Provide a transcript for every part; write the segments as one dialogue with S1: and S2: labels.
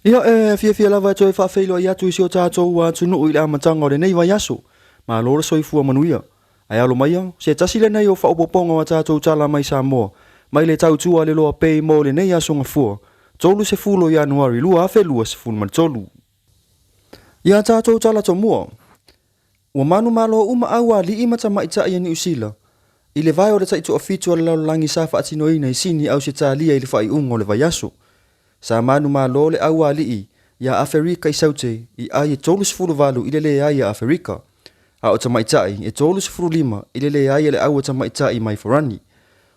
S1: Ia, e fiafia lava e toe faafeiloai atu i si o tatou atunuu i le amataga o lenei vaiaso. Malo le soifua manuia. Ae alo maia, se tasi lenei o faaopoopoga o a tatou tala mai Samoa, mai le tautua a le Loa Pay mo lenei aso Gafua, 30 o Ianuari 2023. I a tatou tala tomua, ua manumalo uma au alii ma tamaitai a Niu Sila i le vae o le taitoafitu a le lalolagi sa faatinoina i Sini, Ausetalia i le faaiuga o le vaiaso. Sa manumalo le au alii iā Aferika i Saute i ai e 38 i le leai a Aferika, a o tamaitai e 35 i le leai a le au a tamaitai mai Farani.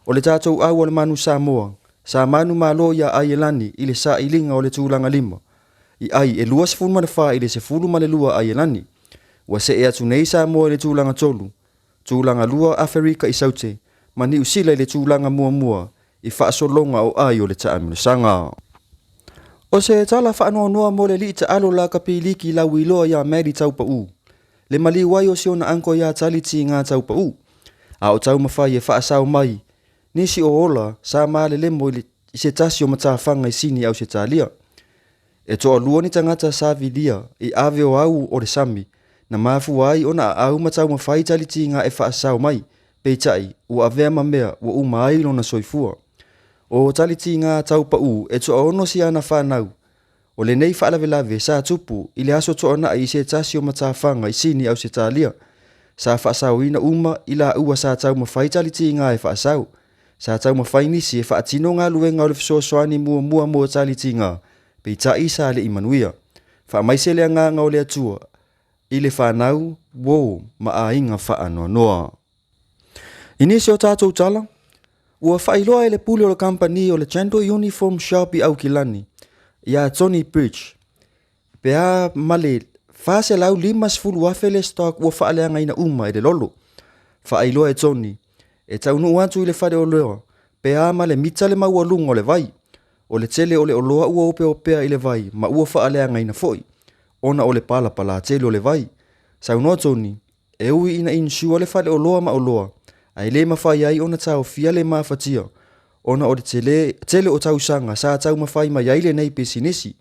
S1: O le tatou au a le manu Samoa, sa manumalo iā Aielani i le sailiga o le tulaga lima, i ai e 24 i le 12 Aielani. Ua see atu nei Samoa i le tulaga tolu, tulaga lua Aferika i Saute, ma Niu Sila i le tulaga muamua i faasologa o ai o le taamilosaga. O se tala faanoanoa mo le alii taalo lakapi liki lauiloa iā Maddie Taupaʻu, le maliu ai o si ona uncle iā Taliti Ngā Taupaʻu, a o taumafai e faasao mai nisi o ola sa malelemo i se tasi o matafaga i Sini, Ausetalia. E toalua ni tagata sa vilia i ave o au o le sami, na mafua ai ona aau ma taumafai talitiga e faasao mai, peitai, ua avea ma mea ua uma ai lona soifua. O talitiga tau paʻu e toaono si ana fanau. O lenei faalavelave sa tupu i le aso toanai i se tasi o matafaga i Sini, Ausetalia. Sa faasaoina uma i laua sa taumafai talitiga e faasao. Sa taumafai nisi e faatino galuega o le fesoasoani muamua mo talitiga, peitai sa le i manuia. Faamaise le agaga o le Atua i le fanau, uo ma aiga faanoanoa. I nisi o tatou tala, ua faailoa e le pule o le kamupani o le Gentle Uniform Shop i Aukilani, iā Tony Bridge, pe a ma le 450,000 le stock ua faaleagaina uma e le lolo. Faailoa e Tony, e taunuu atu i le faleoloa pe a ma le mita le maualuga o le vai. O le tele o le oloa ua opeopea i le vai ma ua faaleagaina foi, ona o le palapala tele o le vai. Saunoa Tony, e ui ina insure le faleoloa ma oloa, ae le mafai ai ona taofia le mafatia ona o le tele, tele o tausaga sa taumafai mai ai lenei pisinisi.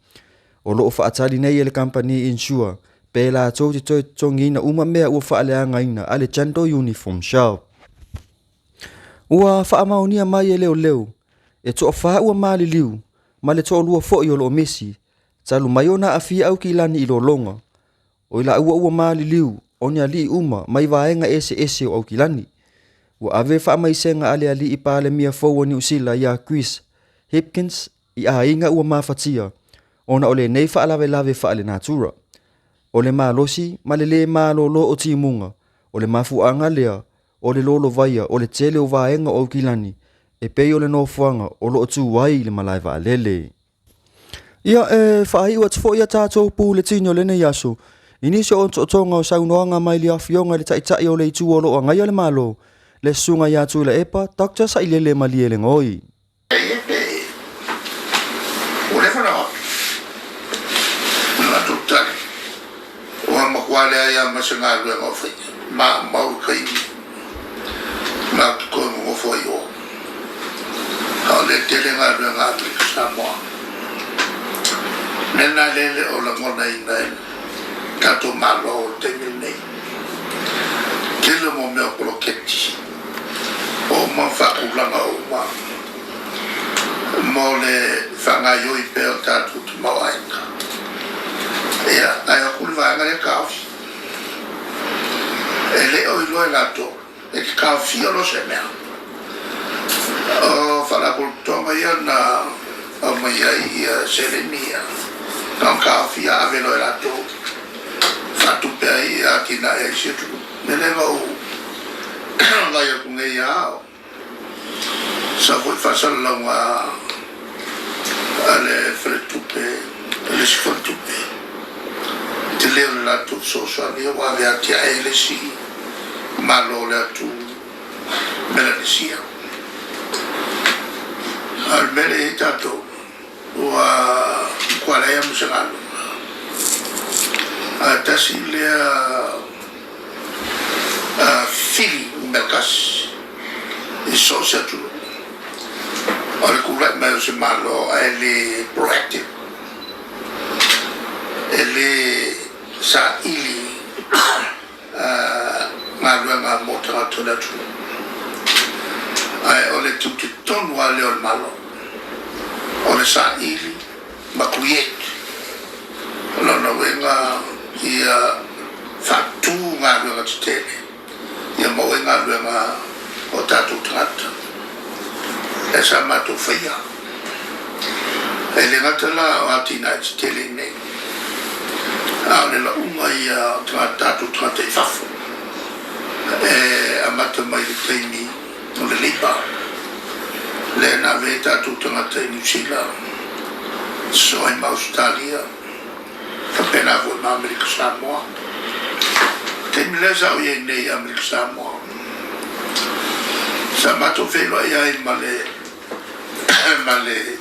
S1: O lo o faatali nei e le kamupani insure pe latou te toe totogiina uma mea ua faaleagaina a le Gentle Uniform Shop. Ua faamaonia mai e leoleo, e toafa ua maliliu ma le toalua foi o lo o misi, talu mai ona aafia Aukilani i lologa. O i laua ua maliliu, o ni alii uma mai vaega eseese o Aukilani. Ua ave faamaisega a le alii Palemia fou o Niu Sila iā Chris Hipkins i aiga ua mafatia ona o lenei faalavelave faalenatura. O le malosi ma le lē malolo o timuga, o le mafuaaga lea o le lolovaia o le tele o vaega o Aukilani e pei o le nofoaga o lo o tu ai le malae vaalele. Ia, e faaiu atu foi a tatou puletini o lenei aso i nisi o otootoga o saunoaga mai le Afioga i le Taitai o le Itu o lo o agaia le Malo, le Susuga ia Tuilaepa Doctor Sailele Malielegaoi.
S2: Ua leva ona ofi le latou tali, ua matua leai lava ma se galuega o faia, maumau i taimi matou te toe nonofo ai i o. A o lea e tele galuega a Amerika Samoa. O le mea lena lea e le o lagonaina e le tatou Malo i le taimi lenei. Tele mo mea o poloketi, o uma faatulaga uma mo le faagaoioi pea o tatou tamaoaiga. Ia, ae o atu le vaega lea taofi. E le o iloa e latou, e te taofia loa se mea. O faalapotopotoga ia na aumai ai ia seleni ia, na ona taofia ave loa e latou faatupe ai ia atinae a isi atunuu. O le mea lea na ou vaai atu nei lava, sa foi faasalalauga a le faletupe, le isi faletupe, tele o le latou fesoasoani ua ave atiae ai le isi Malo o le atu Melanesia. A o le mea lea e i ai tatou, ua matua leai lava ma se galuega. Ae tasi lea fili numera tasi i so o se atunuu, o le tulai mai o se Malo ae le proactive. E lē saili galuega mo tagata o le atunuu, ae o le tiute tonu lava lea o le Malo, o le saili ma create. O lona uiga ia faatu galuega tetele ia maua ai galuega o tatou tagata. Lea sa matou faia. E le gata la o atinae tetele i inei, a o le lauga ia o tagata, tatou tagata i fafo, e amata mai le taimi o le Labour, lea na ave ai tatou tagata i Niu Sila, sosoo ai ma Ausetalia, faapena foi ma Amerika Samoa. O le taimi lea sa ou i ai nei i Amerika Samoa, sa matou feiloai ai ma le ma le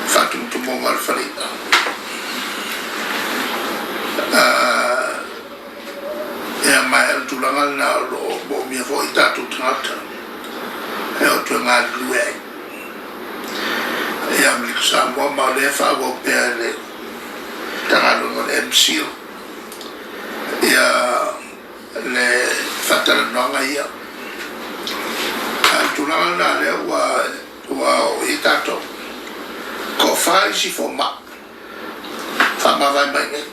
S2: faatumutumuga o le fale i'a. Ia ma o le tulaga lena o lo o moomia foi i tatou tagata e o atu e galulue ai i Amerika Samoa, ma o lea e faaauau pea e le Matagaluega o le MCIL ia le faatalanoaga ia. A o le tulaga lena lea ua ua oo i ai tatou. Toafa isi fomai faamavae mai nei,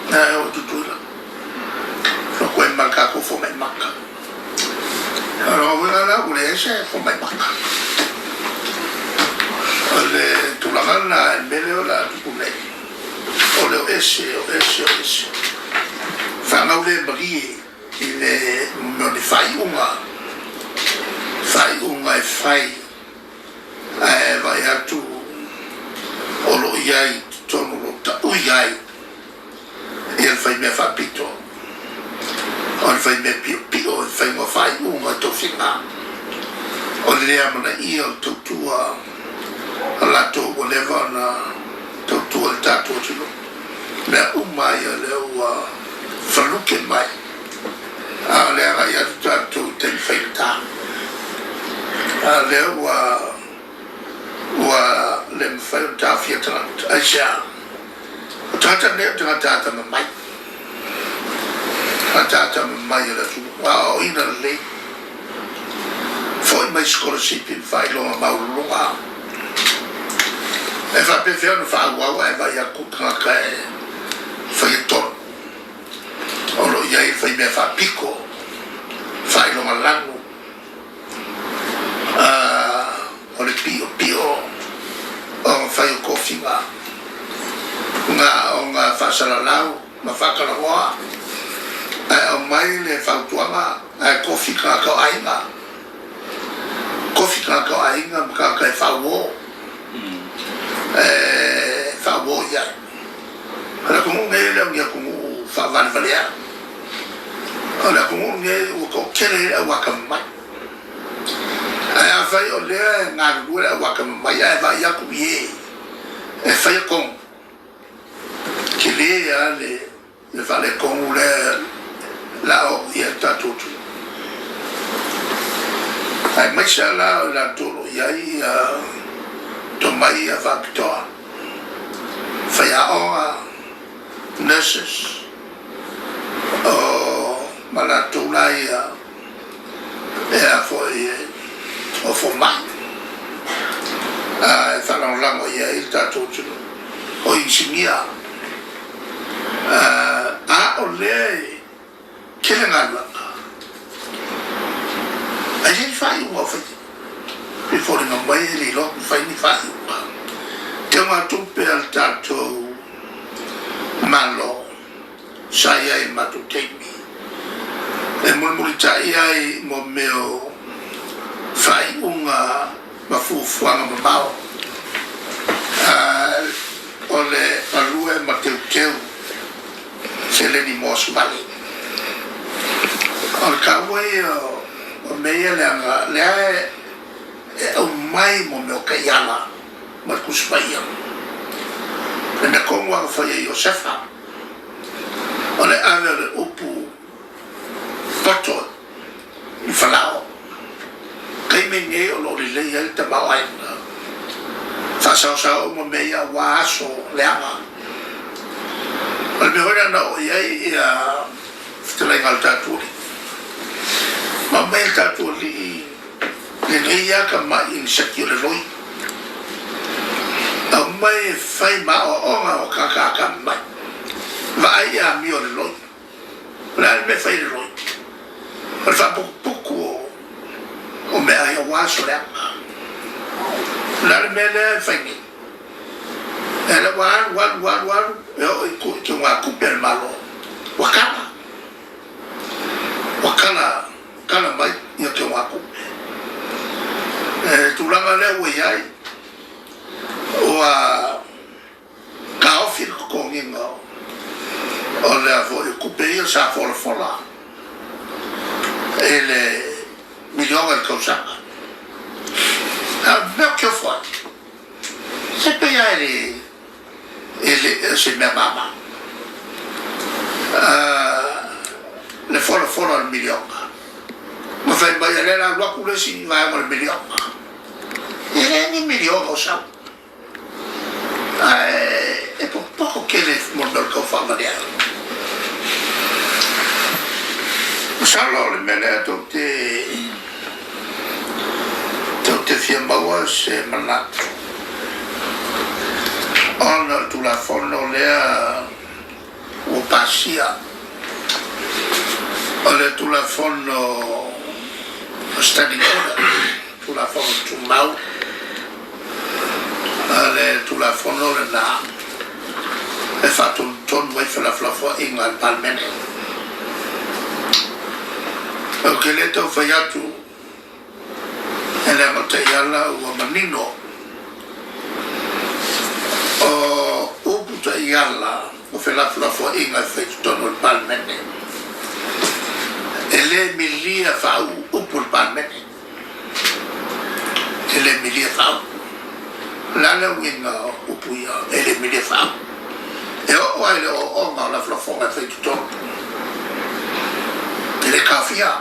S2: na e oo i Tutuila, lotu ai ma le tatou fomai maka. O lona uiga la ua leai se fomai maka. O le tulaga lena i le mea lea o le a tupu nei, o le o ese, o ese, o ese. Fanau le malie i le mea o ni faaiuga, faaiuga e fai ae vaai atu o lo o i ai i totonu o lo o taui ai ia le faimea faapito, o le faimea piopio i le faiga o faaiuga i tofiga, o le le amanaia o le tautua a latou ua leva ona tautua i le tatou atunuu. Mea uma ia lea ua faluke mai, a o le agai atu tatou i taimi faigata, a o lea ua ua le mafai ona taofia tagata. Aisea? O tagata nei o tagata atamamai, tagata atamamai o le atunuu, aoaoina lelei, foi mai sikolasipi ma faailoga maualuluga. E faapefea ona faaauau ae vaai atu tagata e faia tonu o lo o i ai le faimea faapito, faailoga lanu, o le piopio o ona fai o tofiga, na ona faasalalau ma faatalanoa, ae aumai le fautuaga ae tofi tagata o aiga, tofi tagata o aiga ma tagata e faauo, e faauo i ai. O le atunuu nei e le o ni atunuu faavalevalea. O le atunuu lenei ua toatele ai le au atamamai. Ae afai o lea e galulue le au atamamai ae vaai atu i e e faia tonu, tele lava le faaletonu lea o le a oo i ai le tatou atunuu. Aemaise lava la o i latou o lo o i ai tomai ia faapitoa, faiaoga, nurses, o ma latou la ia e a foi o fomai a e faalagolago i ai le tatou atunuu o inisinia a o lea e tele galuega ae leai ni faaiuga o faia e foliga mai e le iloa pe fai ni faaiuga teugatupe a le tatou Malo sa i ai i le matou taimi e mulimulitai ai mo mea o faaiuga ma fuafuaga mamao o le galue ma teuteu seleni mo aso vale. O le taua ia o mea ia leaga lea e aumai mo mea o taiala ma le Tusi Paia. Le mea tonu lava na fai e Iosefa, o le ave o le upu poto i Falao. Taimi nei o lo o lelei ai le tamaoaiga. faasaosao uma mea ia aua aso leaga. O le mea foi lea na oo i ai ia fetalaiga a le tatou Alii. Ma aumai e le tatou Alii lenei atamai i ni seki o le loi. Aumai e fai ma aoaoga o tagata atamamai. Vaai i amio a le loi. O le a le mea e fai e le loi? O le faaputuputu o meaai aua aso leaga. O le a le mea lea e fai nei? E lea ua alu, alu, alu, alu, e oo i togatupe a le Malo, ua kala. Ua kala, kala mai ia togatupe. E tulaga lea ua i ai, ua taofi le totogiina o lea foi o tupe ia sa folafola i le miliona i le tausaga. A o le mea ou te ofo ai, se pei lava e le o se mea mama le folafola o le miliona. Ma fai mai, o lea o le a alu atu le isi vaega o le miliona. E leai ni miliona o sau. Ae e popopo tele mo le mea o le tau faavale ai. Masalo o le mea lea tou te tou te fia maua se manatu ona o le Tulafono lea ua pasia, o le Tulafono Standing Order, Tulafono Tumau, o le Tulafono lena e faatonutonu ai felafolafoaiga a le Palemene. Ou te le tau fai atu e leaga o taiala ua manino o upu taiala o felafolafoaiga e fai i totonu o le Palemene. E le milia faauu upu o le Palemene. E le milia faauu. O le a le uiga o upu ia e le milia faauu? E oo lava i le ooooga o lafolafoga e fai i totonu. E le taofia.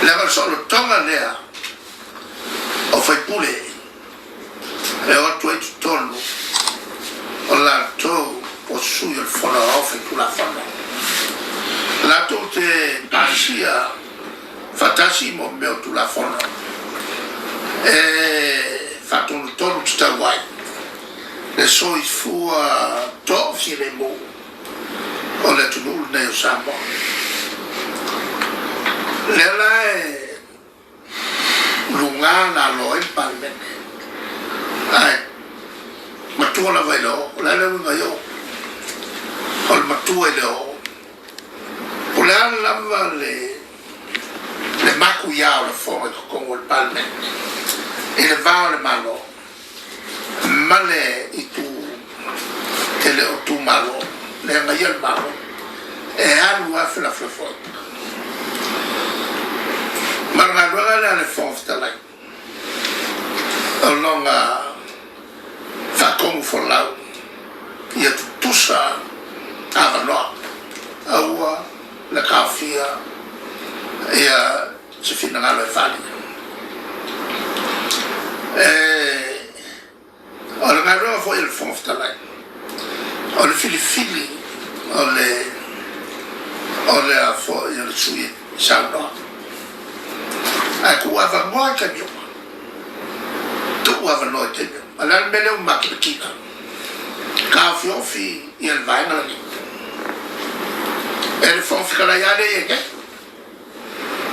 S2: Leaga o le saolotoga lea o faipule e o atu ai i totonu o latou o sui o le Fono Aoao Faitulafono. Latou te pasia faatasi mo mea o Tulafono e faatonutonu tatau ai le soifua toafilemu o le atunuu lenei o Samoa. Lea la e luga lalo ai le Palemene, ae matua lava i le oo. O le a le uiga i oo? O le matua i le oo. O le a lava le le matuia o lafoga i totonu o le Palemene i le va o le Malo ma le itu e le o tu Malo, le agaia le Malo, e alu lava felafolafoaiga. Ma le galuega lea a le Fofoga Fetalai, o lona faatonufolau ia tutusa avanoa, aua le taofia ia se finagalo e faaalia. E, o le galuega foi a le Fofoga Fetalai, o le filifili o le, o le a foi o le sui e saunoa. Ae tuu avanoa i taimi uma. Tuu avanoa i taimi uma. O le a le mea lea ua makimakiga? Taofiofi ia le vaega lenei. E le Fofoga Fetalai lava lea e i ai nei.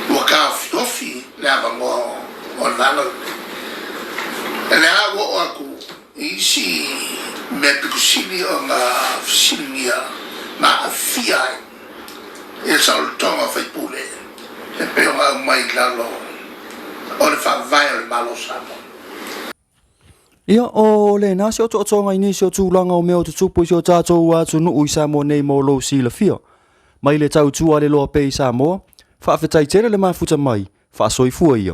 S2: Ua taofiofi le avanoa o le vaega lenei. O lea ua oo atu i isi mea pito sili ona fesiligia ma aafia ai i le saolotoga o faipule e pei ona aumai i lalo o le Faavae o le Malo o Samoa.
S1: Ia, o lena se otootoga i nisi o tulaga o mea o tutupu i si o tatou atunuu i Samoa nei mo lou silafia. Mai le tautua a le loa pea i Samoa, faafetai tele le mafuta mai, faasoifua ia.